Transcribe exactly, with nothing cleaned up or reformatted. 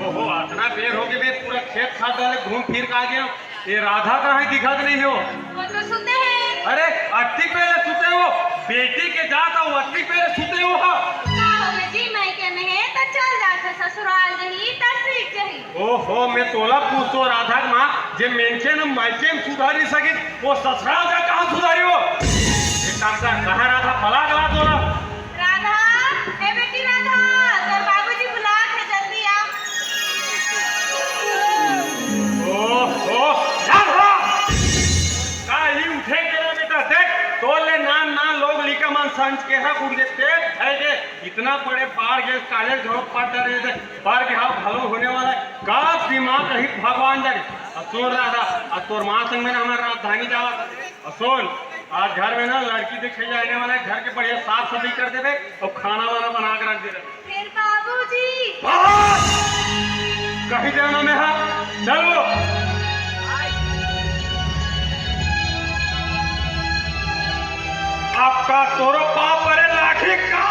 ओहो, अतना बेर होगे बे, पूरा खेत खार डाले घूम फिर के आ गेंव। ये राधा कहाँ हे, दिखत नइ हे। वो तो सुते हे। अरे, अतकी बेर सुते हे? बेटी के जात हे, अतकी बेर सुते हे? का होगे जी, मइके में हे त चल जाथे, ससुराल जही त सीख जही। ओहो, मैं तोला पूछथों राधा के माँ, जे मनखे न मइके में सुधर नइ सकिस, वो ससुराल जा कहाँ सुधरही वो? एक काम कर, कहाँ राधा, पला गला तोला। राधा, ए बेटी राधा, तोर बाबूजी बुलात हे, जल्दी आ। ओहो, राधा! काली उठे के ना बेटा, देख, तोर ले नान नान लोग लइका मन संझ के हा उठ के तेल खाए के, इतना बड़े बाढ़ के काले झोंक पड़ रहे थे, बाढ़ के हाल भलो होने वाला हे, का दिमाग रही भगवान जाने। अब सुन राधा, अब तोर माँ संग में ना हमार राजधानी जावत। अउ सुन, आज घर में ना लड़की देखे जाने वाला हे, घर के बढ़िया साफ सफाई कर देबे अउ खाना वाना बना के रख देबे। फेर बाबूजी। बस! कही देना में हा, चल वो। आपका तोरो पाँव परे लाठी का।